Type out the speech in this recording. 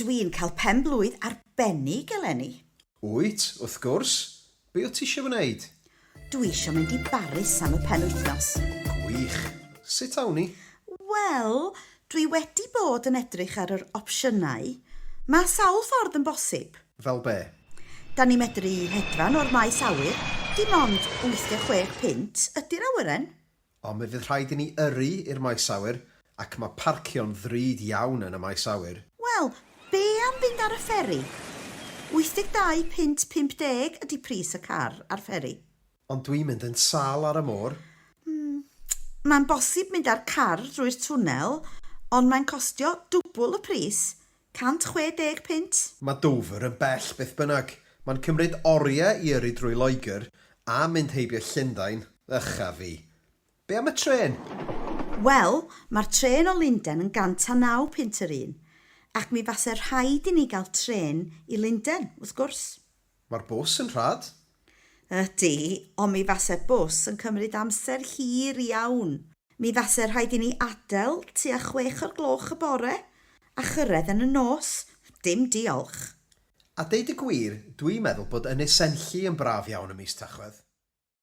Dwi'n cael pen-blwydd arbennig eleni. Wyt, wrth gwrs. Be o't ti eisiau wneud? Dwi eisiau mynd i Baris am y penwythnos. Gwych. Sut awn ni? Wel, dwi wedi bod yn edrych ar yr opsiynau. Mae sawl ffordd yn bosib. Fel be? Da ni'n medru hedfan o'r maes awyr, dim ond 86 punt ydy'r awyren. Ond mi fydd rhaid i ni yrru i'r maes awyr, ac mae parcio'n ddrud iawn yn y maes awyr. Wel, be am fynd ar y fferi? 82 punt 50 ydy pris y car ar fferi. Ond dwi'n mynd yn sâl ar y môr. Mae'n bosib mynd â'r car drwy'r twnnel, ond mae'n costio dwbl y pris, 160 punt. Mae Dover yn bell beth bynnag. Mae'n cymryd oriau i yrru drwy Loegr a mynd heibio Llundain. Ych a fi. Be am y trên? Wel, mae'r trên o Lunden yn 109 punt yr un, ac mi fase rhaid i ni gael trên i Lunden, wrth gwrs. Mae'r bws yn rhad. Ydy, ond mi fase bws yn cymryd amser hir iawn. Mi fase rhaid i ni adael tua chwech o'r gloch y bore, a chyrraedd yn y nos. Dim diolch. A deud y gwir, dwi'n meddwl bod Ynys Enlli yn braf iawn ym mis Tachwedd.